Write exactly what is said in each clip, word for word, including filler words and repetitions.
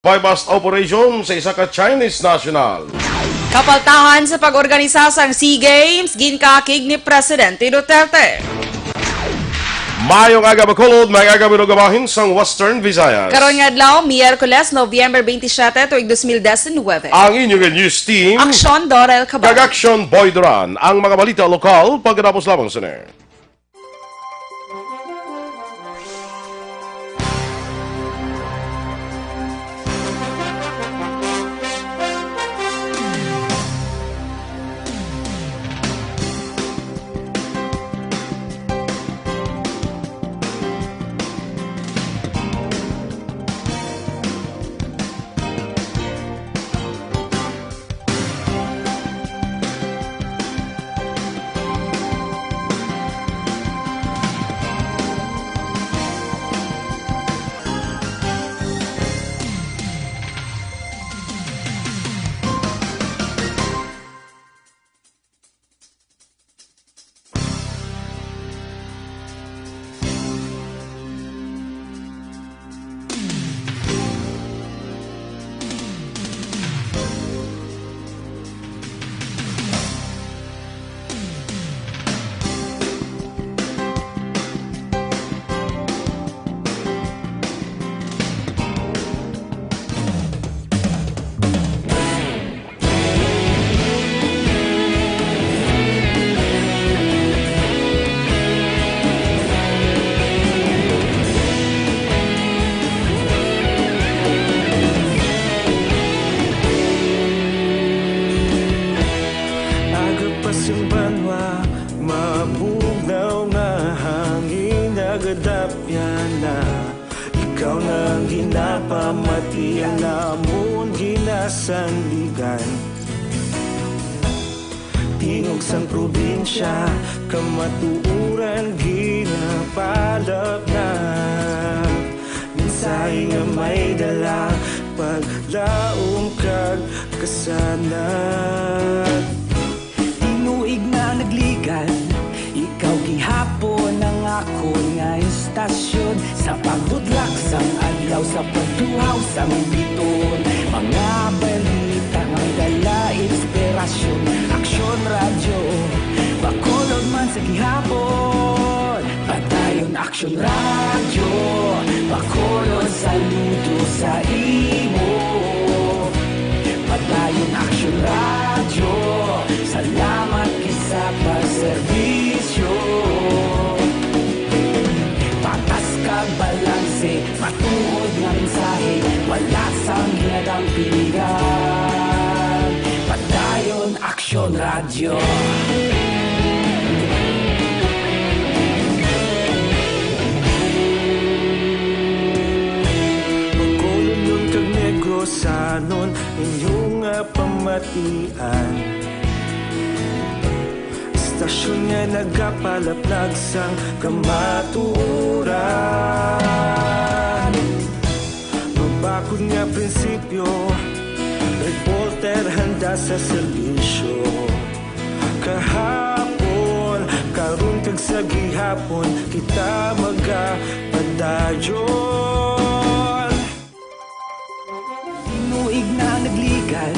buy-bust operation sa isa ka Chinese national. Kapaltahan sa pag-organisa sang SEA Games, ginkakig ni Presidente Duterte. Mayong aga, Bacolod, mayong aga, mga bahin sang Western Visayas. Karon nga adlaw, Miyerkules, Nobyember twenty-seven, tuig dos mil diecinuebe. Ang inyong news team, Aksyon Dorel Cabal. Kag Aksyon Boy Duran. Ang mga balita lokal, pagkatapos lamang sini. Aga pa sing banwa, mabugnaw nga hangin, nagadapyan na. Ikaw na ang ginapamati, ang amon ginasandigan. Tingog sang probinsya, kamatuoran ginapalapnap. Mensahe nga may dala, paglaom kag kasanag. Tinuig na nagligad, ikaw gihapon ang akon nga istasyon. Sa pagbudlak sang adlaw, sa pagtuhaw sang biton, mga balita nga dala inspirasyon. Aksyon Radyo, Bacolod man sa gihapon. Padayon Aksyon Radyo, Bacolod, saludo sa imo. Padayon Aksyon Radyo, salamat gid sa pagserbisyo. Patas kag balanse, matuod nga mensahe, wala sang ginadampingan. Padayon Aksyon Radyo. Bacolodnon kag Negrosanon, inyo nga pamatian. Istasyon nga nagapalaplag sang kamatuoran. Mabakod nga prinsipyo, reporter handa sa serbisyo. Kahapon, karon kag sa gihapon, kita magapadayon. Tinuig na nagligad,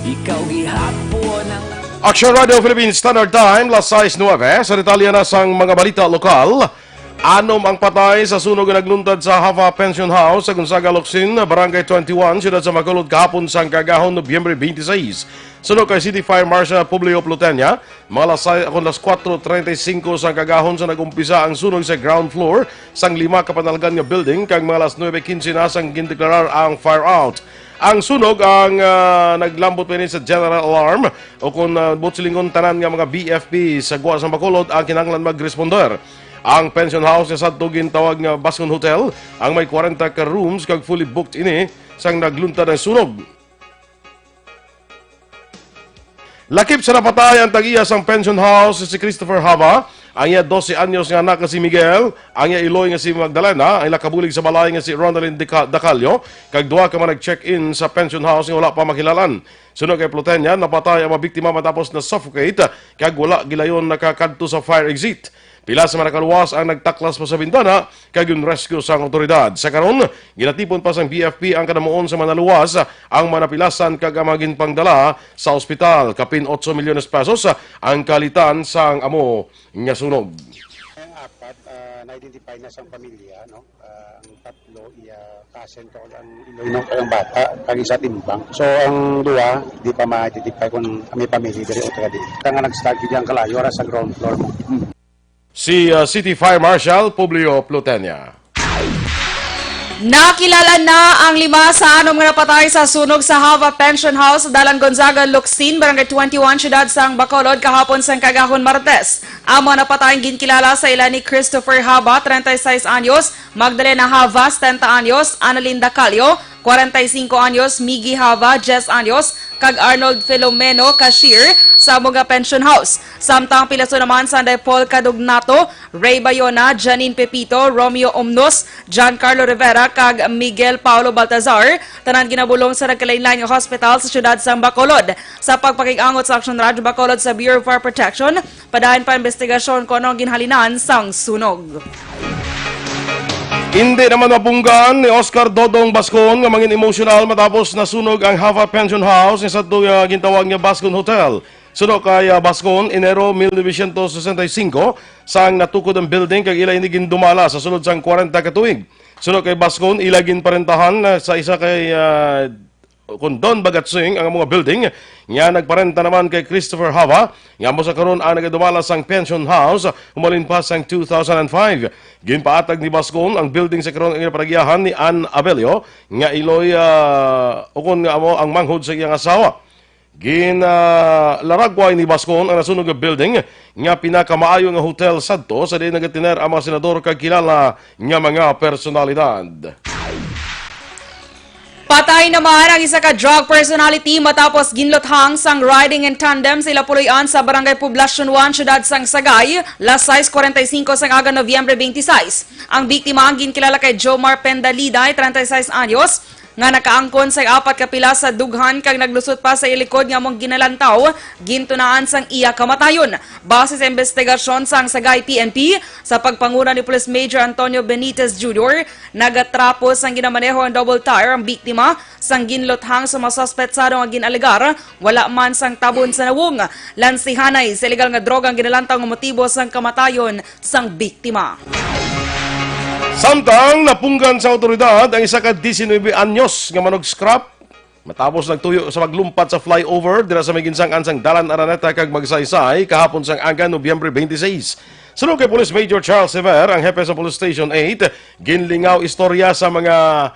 ikaw gihapon ang Aksyon Radio Philippines Standard Time, las sais nuebe. Sa detalye na sang mga balita lokal, anom ang patay sa sunog nga nagluntad sa Java Pension House sa Gonzaga, Locsin, Barangay twenty-one, siyudad sa Bacolod, kahapon sang kaagahon, Nobyembre twenty-six. Suno kay City Fire Marshal Publio Plutenia, mga las sais, akon las kuwatro treinta y cinco sang kaagahon sa nag-umpisa ang sunog sa ground floor sang lima ka panalgan nga building, kag mga las nuebe quince na sang gindeklarar ang fire out. Ang sunog ang, ah, naglambot pa ini sa general alarm, o kon, ah, buot silingon, tanan nga mga B F P sa gwa sang Bacolod ang kinahanglan magresponder. Ang pension house nga sadto gintawag nga Bascon Hotel, ang may kwarenta ka rooms, kag fully booked ini sang nagluntad ang sunog. Lakip sa napatay ang tag-iya sang pension house, si Christopher Hava, ang iya dose anyos nga anak nga si Miguel, ang iya iloy nga si Magdalena, ang ila kabulig sa balay nga si Ronaldin Deca-, Dacalio, kag duha ka mga nag-check-in sa pension house nga wala pa makilal-an. Suno kay Plutenia, napatay ang mga biktima matapos na-suffocate kag wala gilayon nakakadto sa fire exit. Pila sa mga nakaluwas ang nagtaklas pa sa bintana kag ginrescue sang awtoridad. Sa karon, ginatipon pa sang B F P ang kadamuon sa mga naluwas, ang mga napilasan kag ang mga ginpangdala sa ospital. Kapin otso milyones pesos ang kalitan sang amo nga sunog. Ang apat, ah, na-identify na sang pamilya, no? Ah, ang tatlo, iya, cousin ko, ang iloy, no, ang bata, ang isa timbang. So, ang duha, di pa ma-identify kung may pamilya diri o taga diri. Kaya nga nag-start gyud ang kalayo, ra sa ground floor mo. Hmm. Si, ah, City Fire Marshal Publio Plutenia. Nakilala na ang lima sa anom nga napatay sa sunog sa Java Pension House sa Dalan Gonzaga, Locsin, Barangay twenty-one, Siyudad sang Bacolod, kahapon sang kaagahon Martes. Ang mga napatay ginkilala sa ila ni Christopher Java, treinta y seis anyos, Magdalena Java, setenta anyos, Analinda Calio, kwarenta y singko anyos, Miggy Java, diyes anyos, kag Arnold Filomeno, cashier sa amo nga pension house. Samtang pilaso naman sanday Paul Cadugnato, Ray Bayona, Janine Pepito, Romeo Omnos, Giancarlo Rivera, kag Miguel Paulo Baltazar, tanan ginabulong sa nagkalainlain nga hospital sa siyudad sang Bacolod. Sa pagpakig-angot sa Action Radyo Bacolod sa Bureau of Fire Protection, padayon pa ang investigasyon kung ano ang ginhalinan sang sunog. Indi naman mapunggan ni Oscar Dodong Bascon nga mangin emosyonal matapos nasunog ang Java Pension House nga sadto nga gintawag nga Bascon Hotel. Suno kay, ah, Bascon, Enero mil novecientos sesenta y cinco, sang natukod ang building kag ila ini gindumala sa sulod sang kwarenta ka tuig. Suno kay Bascon, ila ginparentahan, ah, sa isa kay, ah, kon Don Bagatsing ang mga building nga nagparenta naman kay Christopher Java, nga amo sa karon ang nagadumala sang pension house humalin pa sang two thousand and five. Ginpaatag ni Bascon ang building sa karon nga ginapanagyahan ni Ann Abelio nga iloy, ah, ukon nga amo ang manghod sa iyang asawa. Gin, ah, laragway ni Bascon ang nasunog nga building nga pinakamaayo nga hotel sadto sa diin nagatiner ang mga senador kag kilala nga mga personalidad. Patay naman ang isa ka drug personality matapos ginluthang sang riding in tandem sa ila puloy-an sa Barangay Poblacion one, siyudad sang Sagay, las sais kwarenta y singko sang aga, Nobyembre twenty-six. Ang biktima ang ginkilala kay Jomar Pendaliday, treinta y seis anyos, nga nakaangkon sa apat ka pilas sa dughan kag naglusot pa sa iya likod nga among ginalantaw, gintunaan sang iya kamatayon. Base sa investigasyon sang Sagay P N P, sa pagpanguna ni Police Major Antonio Benitez Junior, nagatrapo sang ginamaneho ang double tire ang biktima sang ginluthang sa mga suspetsado nga gin-alegar wala man sang tabon sa nawong. Lansihanay sa ilegal nga droga ang ginalantaw nga motibo sang kamatayon sang biktima. Samtang napunggan sa awtoridad ang isa ka diecinuebe anyos nga manug-scrap matapos nagtuyo sa paglumpat sa flyover dira sa may ginsang-an sang Dalan Araneta kag Magsaysay kahapon sang aga, Nobyembre twenty-six. Suno kay Police Major Charles Sever, ang hepe sa Police Station eight, ginlingaw istorya sa mga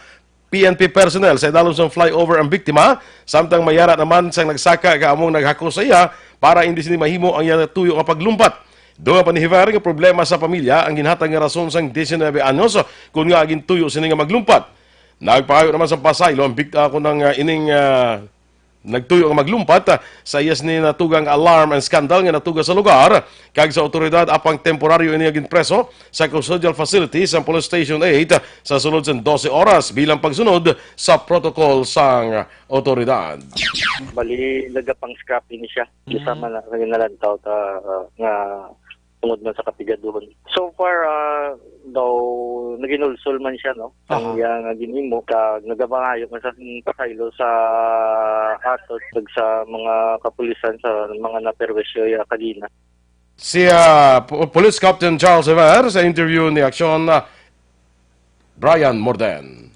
P N P personnel sa idalom sang flyover ang biktima, samtang may ara naman sang nagsaka nga among naghakos sa iya para indi sini mahimo ang iya tuyo nga paglumpat. Dugang pa ni Hiver nga problema sa pamilya ang ginhatag nga rason sang diecinuebe anyos kon ngaa gintuyo sini nga maglumpat. Nagpangayo naman sang pasaylo ang biktima kon ang, ah, ining, ah, nagtuyo nga maglumpat, ah, sa iya sini natugang alarm and scandal nga natuga sa lugar, kag sa awtoridad apang temporaryo ini nga ginpreso sa custodial facility sang Police Station eight sa sulod sang dose oras bilang pagsunod sa protocol sang awtoridad. Bali, nagapang-scrap ini siya. Mm. Isa man na, nalantaw ta, ah, nga tungod man sa kapigaduhon. So far, ah, daw naginulsol man siya, no? Ang Aha. iya nga ginhimo, kag nagapangayo man sa pasaylo sa aton kag sa mga kapulisan sa mga naperwisyo iya kagina. Si, ah, P-, Police Captain Charles Ever sa interview ni Aksyon, ah, Brian Morden.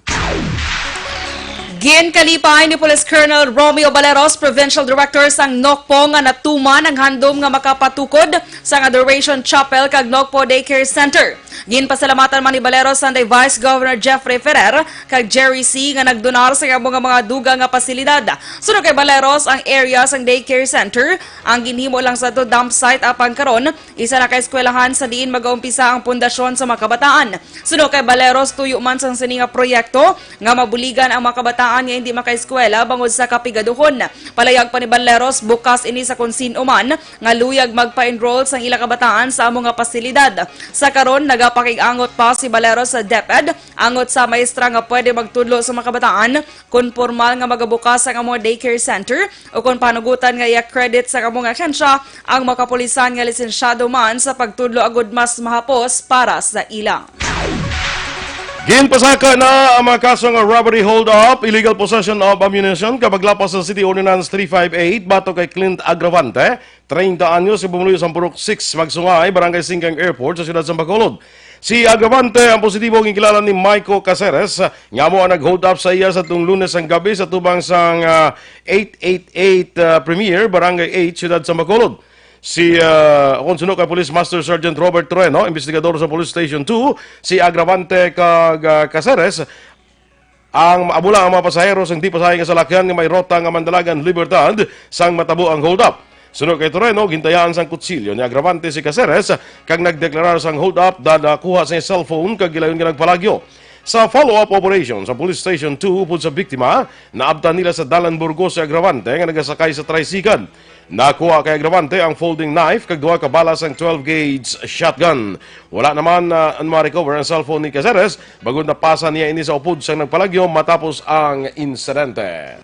Ginkalipay ni Police Colonel Romeo Baleros, Provincial Director sang NOCPO, nga natuman ang handom nga makapatukod sang Adoration Chapel kag NOCPO Daycare Center. Ginpasalamatan man ni Baleros sanday Vice Governor Jeffrey Ferrer kag Jerry Sy nga nagdonar sa amo nga mga dugang nga pasilidad. Suno kay Baleros, ang area sang daycare center ang ginhimo lang sadto dump site, apang karon isa na ka eskwelahan sa diin magaumpisa ang pundasyon sa mga kabataan. Suno kay Baleros, tuyo man sang sini nga proyekto nga mabuligan ang mga kabataan nga hindi makaeskwela bangod sa kapigaduhon. Palayag pa ni Baleros, bukas ini sa kon sin-o man nga luyag magpa-enroll sang ila kabataan sa amo nga pasilidad. Sa karon, nagapakig-angot pa si Baleros sa DepEd angot sa maestra nga pwede magtudlo sa mga kabataan kon pormal nga magabukas ang amo nga daycare center o kon panugutan nga i-accredit sa amo nga ahensya ang mga kapulisan nga lisensyado man sa pagtudlo agud mas mahapos para sa ila. Ginpasaka na ang mga kaso nga robbery, hold-up, illegal possession of ammunition, kag paglapas sa City Ordinance three five eight batok kay Clint Agravante, treinta anyos, nga pumuluyo sa Purok six, Magsungay, Barangay Singkang Airport sa siyudad sa Bacolod. Si Agravante ang positibo ginkilala ni Maiko Caceres, nga amo ang nag-hold up sa iya sa tung Lunes ang gabi sa tubang sang, ah, eight eight eight, ah, Premier, Barangay eight, siyudad sa Bacolod. Si, ah, kon suno kay Police Master Sergeant Robert Trueno, investigador sa Police Station two, si Agravante kag, ah, Caceres, ang amo lang ang mga pasahero sang di pasahe nga salakyan nga may rota nga Mandalagan, Libertad sang matabo ang hold-up. Suno kay Trueno, gintayaan sang kutsilyo ni Agravante si Caceres kag nagdeklarar sang hold-up, dad-, ah, kuha sa iya cellphone kag gilayon nga nagpalagyo. Sa follow-up operation sa Police Station two upod sa biktima, naabtan nila sa Dalan Burgos si Agravante nga nagasakay sa tricycle. Nakuha kay Agravante ang folding knife kag duha ka bala sang twelve gauge shotgun. Wala naman, ah, ma-recover ang cellphone ni Caceres, bangod napasa niya ini sa upod sang nagpalagyo matapos ang insidente.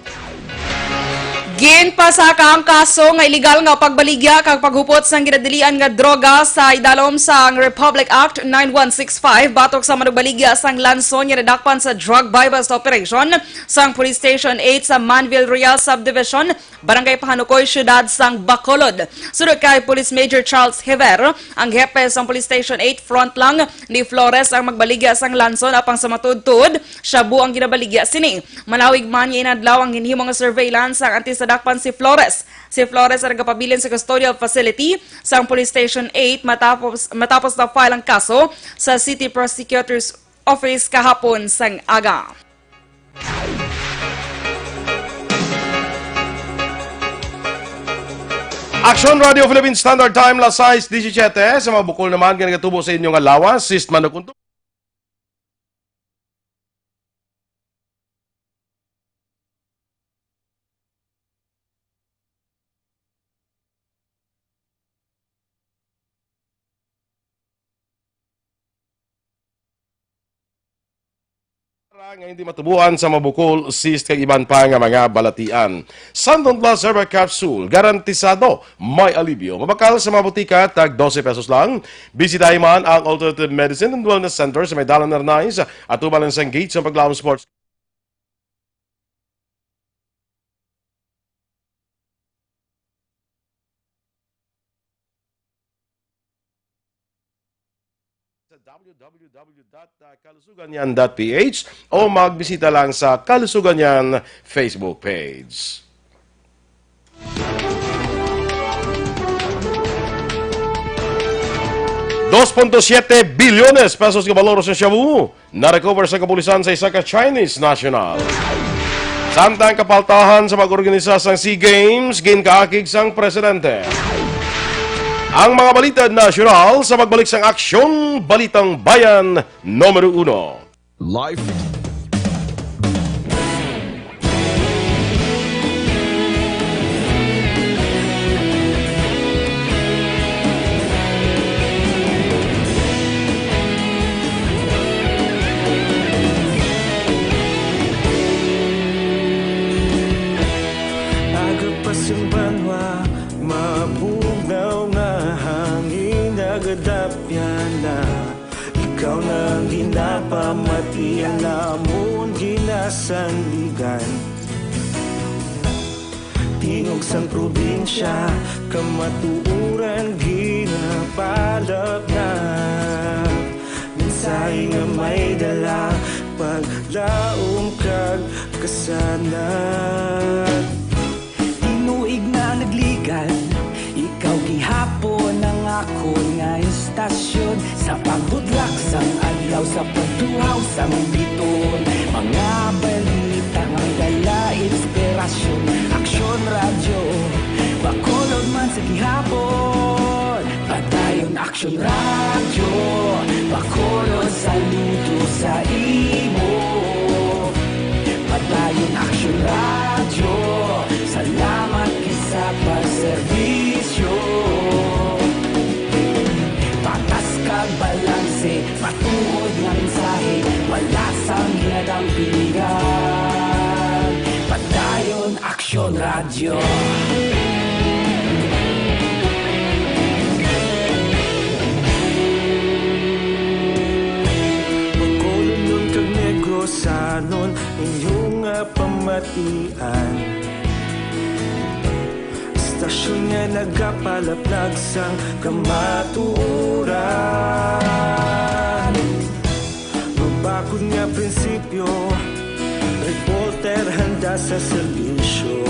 Ginpasaka ang kaso nga iligal nga pagbaligya kag paghupot sang ginadilian nga droga sa idalom sang Republic Act nine one six five batok sa manugbaligya sang Lanson nga nadakpan sa drug buy-bust operation sang Police Station eight sa Manville Royal Subdivision, Barangay Pahanukoy, Siyudad sang Bacolod. Suno kay Police Major Charles Hever, ang hepe sang Police Station eight, frontlang ni Flores ang magbaligya sang Lanson, apang sa matuod-tuod, shabu ang ginabaligya sini. Malawig man nga inadlaw ang ginhimo nga surveillance sang antes nadakpan si Flores. Si Flores ang nagapabilin sa custodial facility sang Police Station eight matapos, matapos na-file ang kaso sa City Prosecutor's Office kahapon sang aga. Aksyon Radio Philippine Standard Time, las sais disisiete. Sa mga bukol naman nga nagatubo sa inyo nga lawas, sis man. Para nga hindi matubuan sa mabukol, cyst, kag iban pa nga mga balatian. Santon Plus Herbal Capsule, garantisado may alibyo. Mabakal sa mga butika, tag dose pesos lang. Bisitahi man ang Alternative Medicine and Wellness Center sa may Dalan Arnaiz, atubang lang sang gate sa Paglaom Sports. Sa W W W dot kalusugan yan dot P H o magbisita lang sa Kalusugan Yan Facebook page. Dos punto siete bilyones pesos nga balor sa shabu na-recover sa kapulisan sa isa ka Chinese national. Samtang kapaltahan sa pag-organisa sang SEA Games, ginkaakig sang presidente. Ang mga balita nasyonal sa pagbalik sang Aksyon Balitang Bayan numero uno. Life. Agapas ang banwa, mabugnaw nga hangin, nagadapyan na. Ikaw na ang ginapamati, ang amon ginasandigan. Tingog sang probinsya, kamatuoran ginapalapnap. Mensahe nga may dala, paglaom kag kasanag. Tinuig na nagligad, ikaw gihapon ang akon nga istasyon. Sa pagbudlak sang adlaw, sa pagtuhaw sang biton, mga balita nga dala inspirasyon. Aksyon Radyo Bacolod man sa gihapon. Padayon Aksyon Radyo Bacolod, saludo sa imo. Padayon Aksyon Radyo, salamat gid sa pagserbisyo. Patas kag balanse, matuod nga mensahe, wala sang ginadampigan. Padayon Aksyon Radyo. Bacolodnon kag Negrosanon, inyo nga pamatian. Istasyon nga nagapalaplag sang kamatuoran. Mabakod nga prinsipyo, reporter handa sa serbisyo.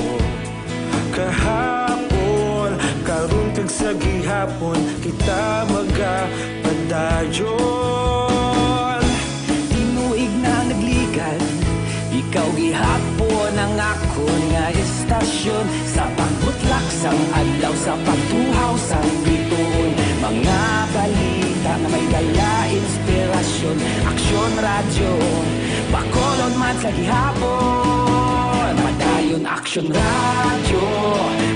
Kahapon, karon kag sa gihapon, kita magapadayon. Tinuig na nagligan, ikaw gihapon ang akon nga istasyon. Sa pagbutlak sang adlaw, sa pagtuhaw sang bituon, mga balita nga may dala inspirasyon. Aksyon Radyo, Bacolod man sa gihapon. Padayon Aksyon Radyo,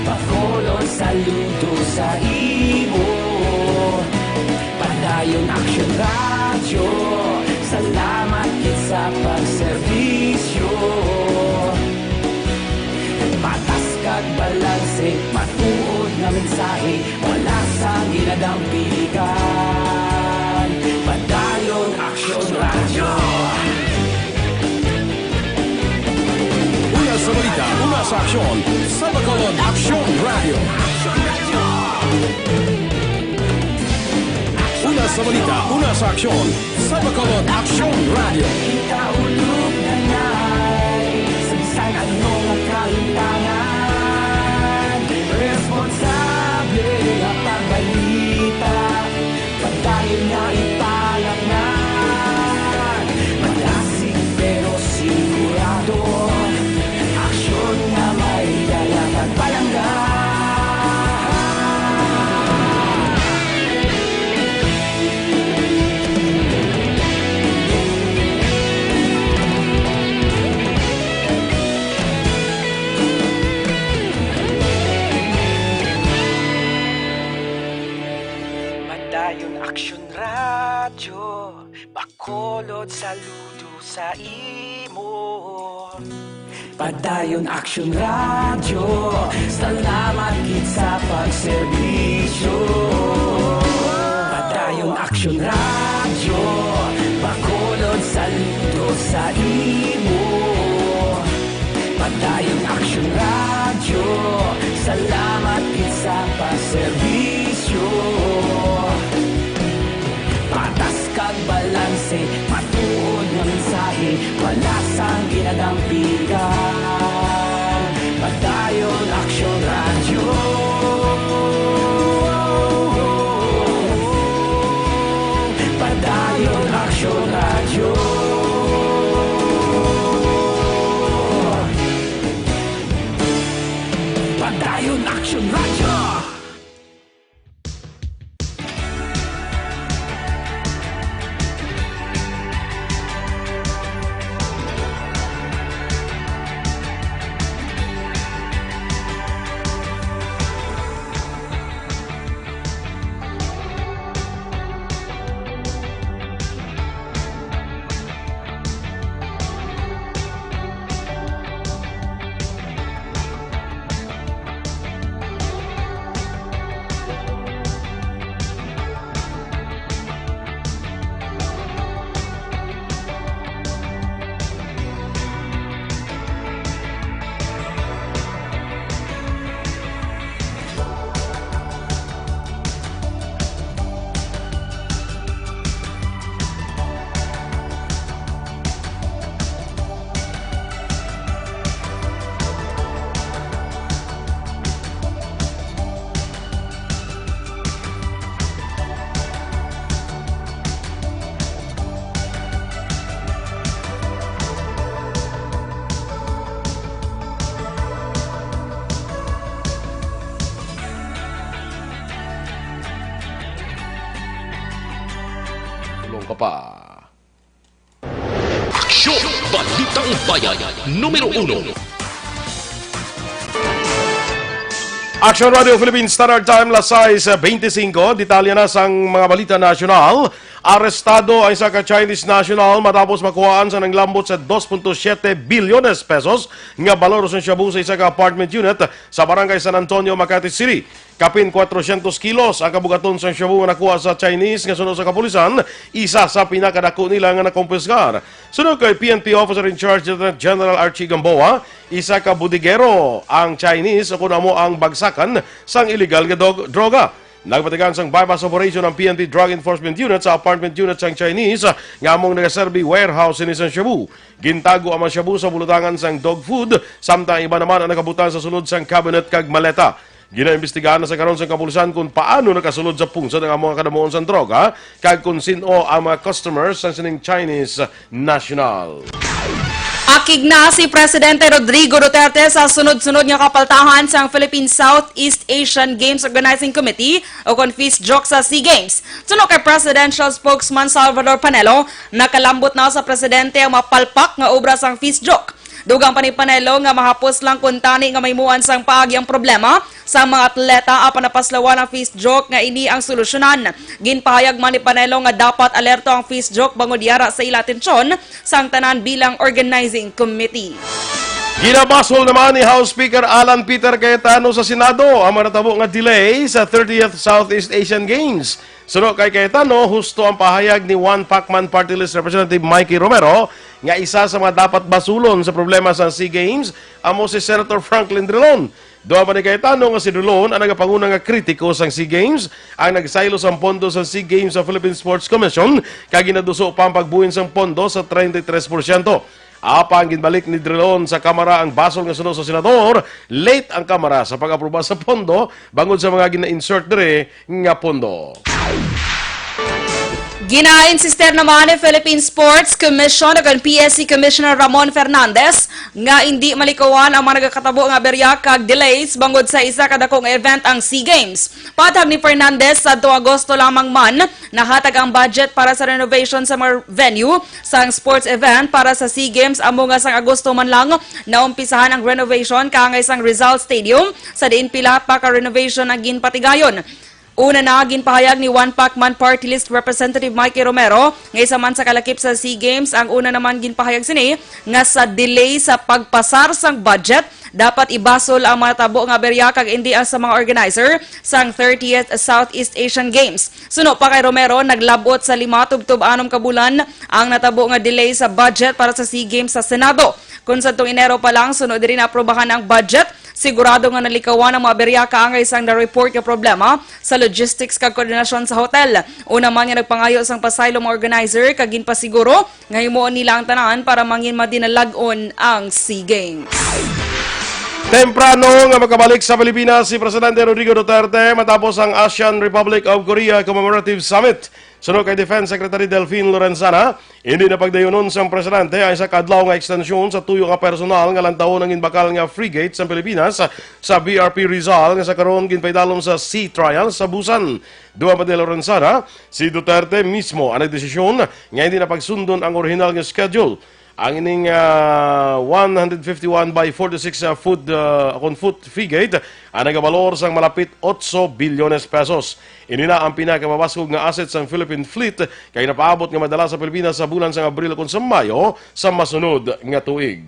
Bacolod, saludo sa imo. Padayon Aksyon Radyo, salamat gid sa pagserbisyo. Patas kag balanse, matuod nga mensahe, wala sang ginadampigan. Padayon Aksyon Radyo. Una sa balita, una sa aksyon, sa Bacolod Aksyon Radyo. Una sa balita, una sa aksyon, sa Bacolod Aksyon Radyo. Kita ulog na ngay, sa bisan ano nga kahintangan, responsable nga pagbalita. Padayon nga ipalaknag, malasig pero sigurado, aksyon nga may dala kag palangga. Padayon Aksyon Radyo, Bacolod, saludo sa imo. Padayon Aksyon Radyo, salamat gid sa pagserbisyo. Padayon Aksyon Radyo, Bacolod, saludo sa imo. Padayon Aksyon Radyo, salamat gid sa pagserbisyo. Patas kag balanse, matuod nga mensahe, wala sang ginadampigan. Padayon Aksyon Radyo. Padayon Aksyon Radyo. Padayon Aksyon Radyo. Tulong ka pa. Aksyon! Balitang Bayan, numero uno. Action Radio Philippine Standard Time, las sais beintisinko. Detalye na sang mga balita nasyonal. Arestado ang isa ka Chinese national matapos makuhaan sa nanglambot sa dos punto siyete bilyones pesos nga balor sang shabu sa isa ka apartment unit sa Barangay San Antonio, Makati City. Kapin kwatrocientos kilos ang kabugaton sang shabu nga nakuha sa Chinese nga suno sa kapulisan, isa sa pinakadako nila nga nakumpiskar. Suno kay P N P Officer in Charge Lieutenant General Archie Gamboa, isa ka bodegero ang Chinese, ukon amo ang bagsakan sang iligal nga dog-, droga. Nagpatigayon sang buy-bust operation ang P N P Drug Enforcement Unit sa apartment unit sang Chinese nga among nagaserbi warehouse sini sang shabu. Gintago ang mga shabu sa bulutangan sang dog food, samtang iba naman ang nakabutang sa sulod sang cabinet kag maleta. Ginaimbestigahan na sa karon sang kapulisan kung paano nakasulod sa pungsod ang mga kadamuon sang droga kag kung sin-o ang mga customers sang sining Chinese national. Akig na si Presidente Rodrigo Duterte sa sunod-sunod nga kapaltahan sang Philippine Southeast Asian Games Organizing Committee o kon FISJOC sa SEA Games. Suno kay Presidential Spokesman Salvador Panelo, nakalambot na sa presidente ang mapalpak nga obra sang FISJOC. Dugang pa ni Panelo nga mahapos lang kuntani nga mahimuan sang paagi ang problema sang mga atleta apan napaslawan ang FISJOC nga ini ang solusyonan. Ginpahayag man ni Panelo nga dapat alerto ang FISJOC bangod yara sa ila atensyon sang tanan bilang organizing committee. Ginabasol naman ni House Speaker Alan Peter Cayetano sa Senado ang mga natabo nga delay sa thirtieth Southeast Asian Games. Suno kay Cayetano, husto ang pahayag ni One Pacman Party List Representative Mikey Romero nga isa sa mga dapat basulon sa problema sa SEA Games amo si Senator Franklin Drilon. Duha pa ni Cayetano nga si Drilon ang nagapanguna nga kritiko sang SEA Games, ang nagsaylo sang pondo sa SEA Games sa Philippine Sports Commission kag ginaduso pa ang pagbuhin sang pondo sa treinta y tres porsyento. Apang ginbalik ni Drilon sa Kamara ang basol nga suno sa Senador, late ang Kamara sa pag-aproba sa pondo bangod sa mga gina-insert diri nga pondo. Gina-insister naman ni Philippine Sports Commission o kon P S C Commissioner Ramon Fernandez nga indi malikawan ang mga nagakatabo nga aberya kag delays bangod sa isa ka dako nga event ang SEA Games. Patag ni Fernandez, sadto Agosto lamang man nahatag ang budget para sa renovation sa mga venue sang sports event para sa SEA Games, amo nga sang Agosto man lang naumpisahan ang renovation kaangay sang Rizal Stadium, sa diin pila pa ka renovation ang ginpatigayon. Una na, ginpahayag ni One Pacman Party List Representative Mikey Romero nga isa man sa kalakip sa SEA Games. Ang una naman ginpahayag sini nga sa delay sa pagpasar sang budget, dapat ibasol ang mga tabo nga aberya kag indi ang sa mga organizer sang thirtieth Southeast Asian Games. Suno pa kay Romero, naglab-ot sa lima tubtob anom ka bulan ang natabo nga delay sa budget para sa SEA Games sa Senado. Kon sadtong Enero pa lang, suno diri naaprubahan ang budget, sigurado nga nalikawan ang mga aberya kaangay sang na-report nga problema sa logistics kag koordinasyon sa hotel. Una man nga nagpangayo sang pasaylo mga organizer kag ginpasiguro nga himuon nila ang tanan para mangin madinalag-on ang SEA Games. Temprano nga makabalik sa Pilipinas si Presidente Rodrigo Duterte matapos ang ASEAN Republic of Korea Commemorative Summit. Suno kay Defense Secretary Delfin Lorenzana, hindi na pagdayunon sang presidente ang isa ka adlaw nga ekstensyon sa tuyo nga personal nga lantawon ang ginbakal nga frigate sang Pilipinas sa B R P Rizal nga sa karon ginpaidalom sa sea trial sa Busan. Dugang pa ni Lorenzana, si Duterte mismo ang nagdesisyon nga hindi na pagsundon ang orihinal nga schedule. Ang ining, ah, one hundred fifty-one by forty-six, ah, foot, ah, kon foot frigate ang nagabalor sang malapit otso bilyones pesos. Ini na ang pinakamabaskog nga asset sang Philippine Fleet kay napaabot nga madala sa Pilipinas sa bulan sang Abril kon sa Mayo sa masunod nga tuig.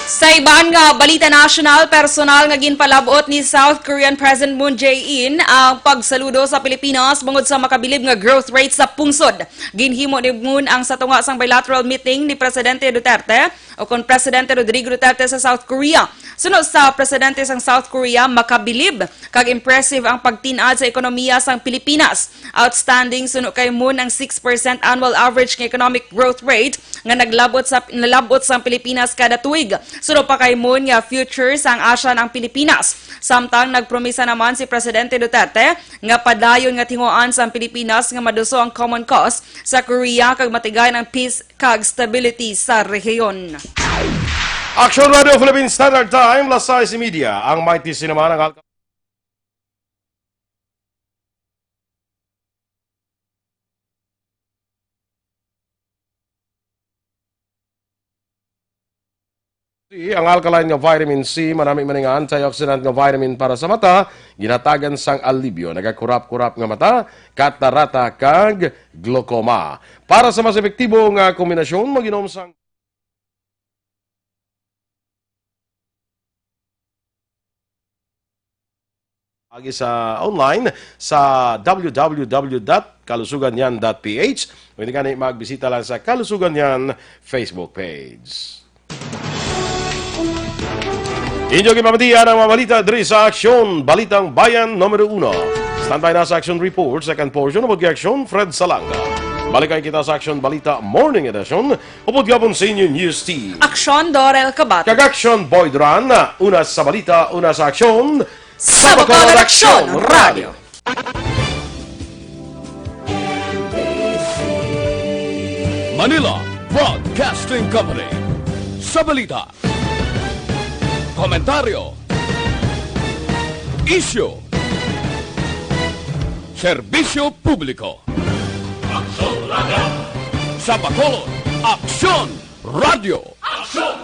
Sa iban nga balita nasyonal, personal nga ginpalab-ot ni South Korean President Moon Jae-in ang pagsaludo sa Pilipinas bangod sa makabilib nga growth rate sa pungsod. Ginhimo ni Moon ang sa tunga sang bilateral meeting ni Presidente Duterte o kon Presidente Rodrigo Duterte sa South Korea. Suno sa presidente sang South Korea, makabilib kag impressive ang pagtin-ad sa ekonomiya sang Pilipinas. Outstanding suno kay Moon ang six percent annual average nga economic growth rate nga naglabot sa nalabot sang Pilipinas kada tuig. Suno pa kay Moon nga future sang ASEAN ang Pilipinas. Samtang nagpromisa naman si Presidente Duterte nga padayon nga tinguhaan sang Pilipinas nga maduso ang common cause sa Korea kag matigayon ang peace kag stability sa rehiyon. Action Radio Philippine Standard Time, las sais y media. Ang Mighty Cineman ang Ang alkaline nga vitamin C, manami man nga antioxidant nga vitamin para sa mata, ginatagan sang alibyo nagakurap-kurap nga mata, katarata kag glaucoma. Para sa mas epektibo nga kombinasyon, mag-inom sang agi sa online sa w w w dot kalusugan yan dot p h. Pwede ka na magbisita lang sa Kalusugan Yan Facebook page. Inyo gipamatian ang mga balita diri sa Aksyon, Balitang Bayan numero uno. Standby na sa Aksyon Report, second portion, Ubod kay Aksyon, Fred Salanga. Balikan kita sa Aksyon Balita Morning Edition, upod gihapon sa inyo News Team. Aksyon, Dorel Kabat. Kag Aksyon, Boy Duran. Una sa balita, una sa aksyon, sa Bacolod Aksyon Radio. Manila Broadcasting Company. Sa balita, komentaryo, isyu, serbisyo publiko. Aksyon Radio. Sa Bacolod, Aksyon Radio. Aksyon